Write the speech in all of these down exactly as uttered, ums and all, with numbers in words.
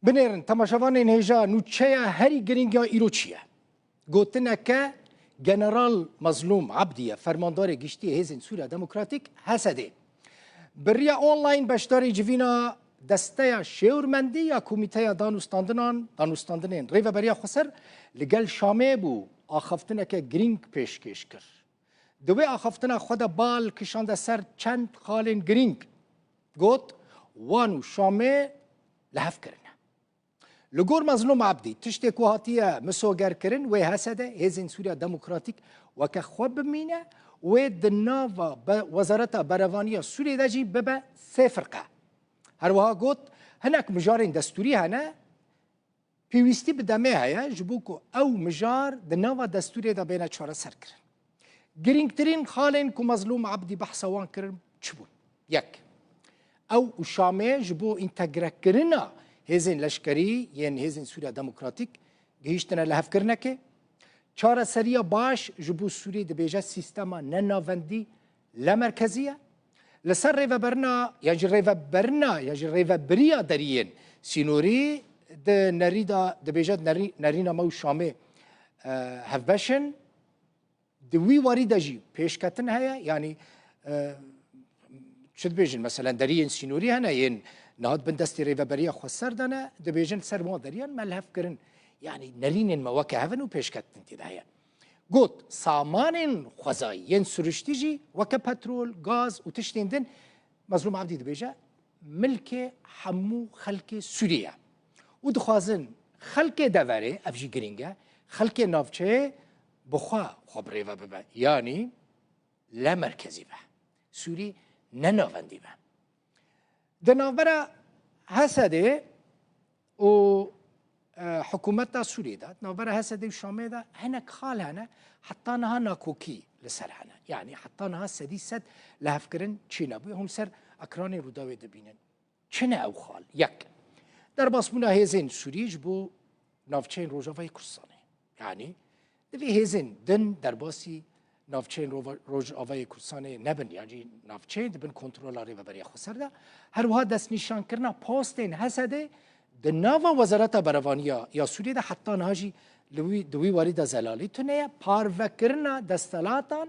Binêrin, temaşevanên hêja, nûçeya herî girîng ya îro çi ye? Gotineke General Mazlûm Abdî ye, fermandarê giştî Hêzên Sûriya Demokratîk, H S D. Bi riya online beşdarî civîna desteya şêwirmendî ya Komîteya Danûstandinan, Danûstandinên Rêveberiya Xweser li gel Şamê bû, axaftineke girîng pêşkêş kir. Di wê axaftina xwe de bal kişande ser çend xalên girîng. Got, Wan û Şamê li hev kirine. Li gor Mezlûm Abdî, tiştê ku hatiye misogerkirin, wê H S D, Hêzên Sûriya Demokratîk, weke xwe bimîne, wê di nava be-, Wezareta Berevaniya Sûriyê de jî bibe sê firqe. Her wiha got, hinek mijarên destûrî hene, pêwîstî bi demê heye, ji bo ku ew mijar di nava destûrê de bêne çareserkirin. Girîngtirîn xalên ku Mezlûm Abdî behsa wan kirin çi bûn? Yek, ew û Şamê ji bo întegrekirina hêzên leşkerî yên Hêzên Sûriya Demokratîk gihîştine lihevkirinekê. Çareseriya baş ji bo Sûriyê dibêje sîstema nenavendî lemerkezî ye. Li ser rêveberina, yan jî rêveberina, yan jî rêvebiriya deriyên sînorî di nerî de dibêje nerî-, nerîna me û Şamê, e, hevbeş in. Di wî warî de jî pêşketin heye, yanî, e, çi dibêjin, meselen deriyên sînorî hene, yên niha di bin destê Rêveberiya Xweser de ne, dibêjin ser wan deriyan me li hev kirin. Yanî nerînên me weke hev in û pêşketin tê de heye. Got, samanên xwezayî yên siruştî jî weke petrol, gaz û tiştên din, Mezlûm Abdî dibêje, milkê hemû xelkê Sûriyê ye. Û dixwazin xelkê deverê, ev jî girîng e, xelkê navçeyê bi xwe xwe bi rêve bibe. Yanî lemerkezî be. Sûrî ne navendî be. Di navbera H S D û, e, hikûmeta Sûriyê de, di navbera H S D û Şamê de hinek xal hene, heta niha nakokî li ser hene. Yanî heta niha sedî sed lihevkirin çênebûye. Hûn li ser ekranê Rûdawê dibînin. Çi ne ew xal? Yek, derbasbûna hêzên Sûrî ji bo navçeyên Rojavayê Kurdistanê. Yanî, divê hêzên din derbasî navçeyên Rova-, Rojavayê Kurdistanê nebin, yan jî navçeyên di bin kontrola Rêveberiya Xweser de. Her wiha destnîşankirina postên H S D di nava Wezareta Berevaniya ya Sûriyê de heta niha jî li wî, di wî warî de zelalî tune ye. Parvekirina destelatan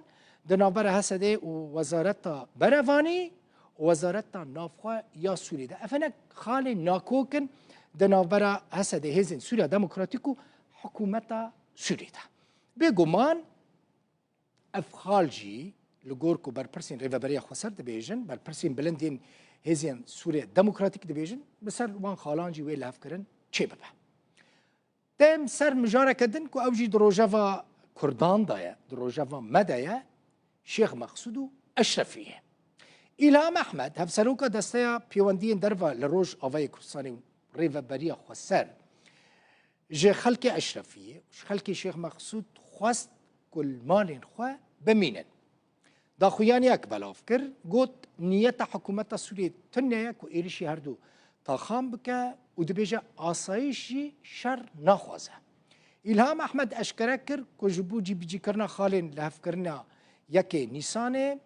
di navbera H S D û Wezareta Berevanî û Wezareta Navxwe ya Sûriyê de. Ev hinek xalên nakok in di navbera H S D, Hêzên Sûriya Demokratîk û hikûmeta Sûriyê de. Bêguman ev xal jî li gor ku berpirsên Rêveberiya Xweser dibêjin, berpirsên bilind yên Hêzên Sûriya Demokratîk dibêjin, bi ser wan xalan jî wê lihevkirin çêbibe. Dem ser mijareke din ku ew jî di rojeva Kurdan de ye, di rojeva me de ye, Şêx Mexsûd û Eşrefî ye. Îlham Ehmed, hevseroka Desteya Pêwendiyên Derve li Rojavayê Kurdistanê û Rêveberiya Xweser, ji xelkê Eşrefiyê û ji xelkê Şêx Mexsûd xwest ku li malên xwe bimînin. Daxuyaniyek belav kir, got, niyeta hikûmeta Sûriyê tune ye ku êrişî her du taxan bike û dibêje asayîş jî şer naxwaze. Îlham Ehmed eşkere kir ku ji bo cîbicîkirina xalên lihevkirina yekê Nîsanê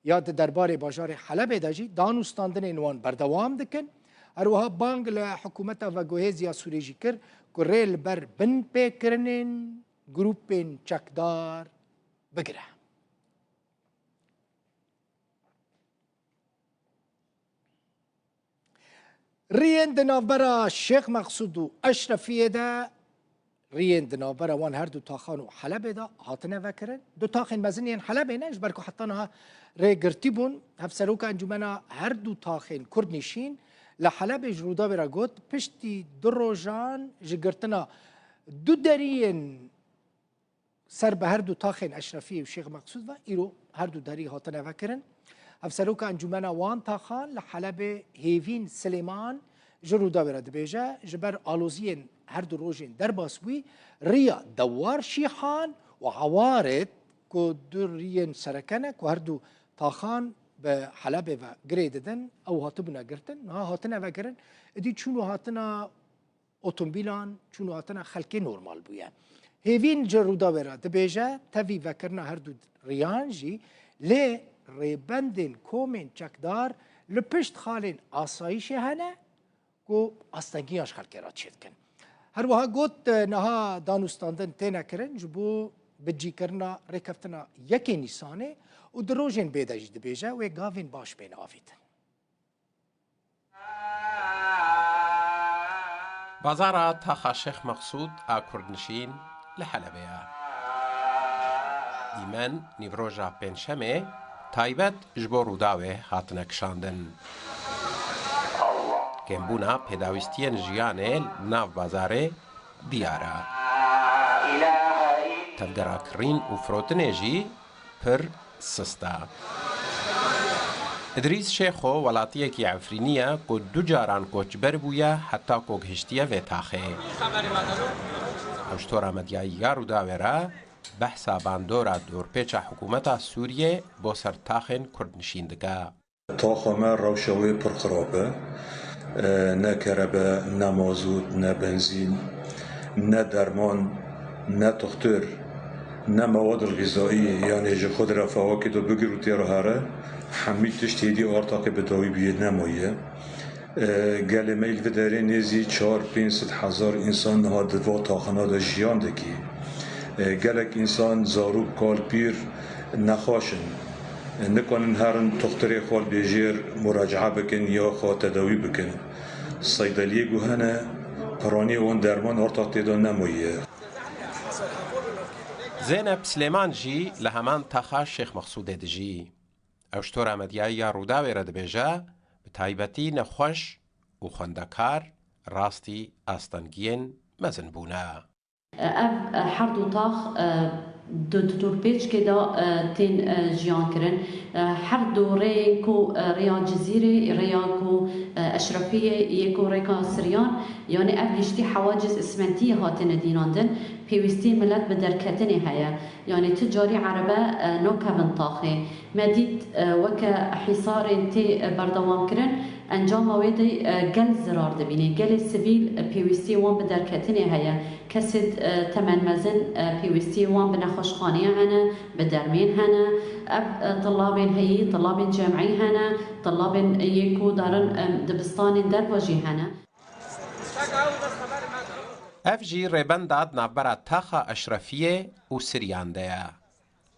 ya di derbarê bajarê Helebê de jî danûstandinên wan berdewam dikin. Her wiha bang li hikûmeta veguhêz ya Sûriyê jî kir ku rê li ber binpêkirinên grûpên çekdar bigire. Riyên di navbera Şêx Mexsûd û Eşrefiyê de, riyên di navbera wan her du taxan û Helebê de hatine vekirin. Du taxên mezin yên Helebê ne, ji ber ku heta niha rê girtî bûn. Hevseroka Encûmena her du taxên Kurdnişîn li Helebê ji Rûdawê re got, piştî du rojan ji girtina du deriyên ser bi her du taxên Eşrefiyê û Şêx Mexsûd ve îro her du derî hatine vekirin. Hevseroka Encûmena wan taxan li Helebê Hêvîn Silêman ji Rûdawê re dibêje, ji ber aloziyên her du rojên derbas bûyî, riya Dewar Şîhan û Ewarit ku du riyên sereke ne ku her du taxan bi Helebê ve girê didin, ew hatibûne girtin, niha hatine vekirin. Êdî çûn û hatina otomobîlan, çûn û hatina xelkê normal bûye. Hêvîn ji Rûdawê re dibêje, tevî vekirina her du riyan jî lê rêbendên komên çekdar li pişt xalên asayîşê hene ku astengiyan ji xelkê re çêdikin. Her wiha got, niha danûstandin têne kirin ji bo bicîkirina rêkeftina yekê Nîsanê û di rojên bê de jî dibêje wê gavên baş bên avêtin. Bazara Taxa Şêx Mexsûd a Kurdnişîn li Helebê ye. Dîmen nîvroja pêncşemê taybet ji bo Rûdawê hatine kişandin. Kêmbûna pêdawîstiyên jiyanê li nav bazarê diyar e. Tevgera kirîn û firotinê jî pir sist e. Îdrîs Şêxo welatiyekî Efrînî ye ku du caran koçber bûye heta ku gihiştiye vê taxê. Ew ji tora medyayî ya Rûdawê re behsa bandora dorpêça hikûmeta Sûriyê bo ser taxên Kurdnişîn dike. Taxa me rewşa wê pir xirab e. E, ne kerebe, ne mazût, ne benzîn, ne derman, ne tuxtir, ne mewadil xîzayî, yanê ji xwe di refawakê de bigir û tê re here, hemî tişt hêdî artaqê bi dawî bûye nemaye. E, gelê me yê li vê derê nêzî çar pênc sed hezar însan niha di va taxana de jiyan dikî. E, gelek însan, zarok, kal, pîr nexweş in. E, nikanin herin tuxtirê xwe li bêjêr muracae bikin ya xwe tedawî bikin. Seydeliyê ku hene, piranî wan derman artaq tê de nemaye. Zeynep Silêman jî li heman taxa Şêx Mexsûdê dijî. Ew ji tora medyayî ya Rûdawê re dibêje, bi taybetî nexweş û xwendekar rastî astengiyên mezin bûne. Ev her du tax di dorpêçkê de tên jiyan kirin. Her du rêyên ku rêya Cizîrê, rêya ku Eşrefiyê yê ku rêka Siryan, yanî ev giştî hewa cîs îsmentiyê hatine dînandin, pêwîstiyê milet bi derketinê heye. Yanî tu carî erebe, e, nakevin taxê. Me dît, e, weke hîsarên tê, e, berdewam kirin, encama wê de, e, gel zirar dibîne. Gelê sivîl, e, pêwîstiyê wan bi derketinê heye. Kesê, e, temen mezin, e, pêwîstiyê wan bi nexweşxaneyê hene, bi dermên hene. Ev, e, tilabên heyî, tilabên cemî hene, tilabên yê ku darin, e, dibistanên derve jî hene. Ev jî rêbenda di navbera taxa Eşrefiyê û Siryan de ye,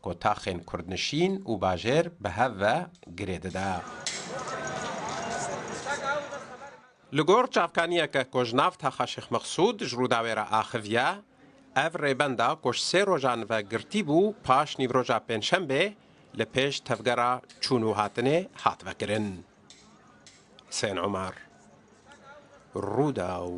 ku taxên kurdnişîn û bajêr bi hev ve girê dide. Li gor çavkaniyeke ku ji nav taxa Şêx Mexsûd ji Rûdawê re axiviye, ev rêbenda ku ji sê rojan ve girtî bû, paş nîvroja pêncşembê li pêş tevgera çûn û hatinê hat vekirin. Husên Omer, Rûdaw.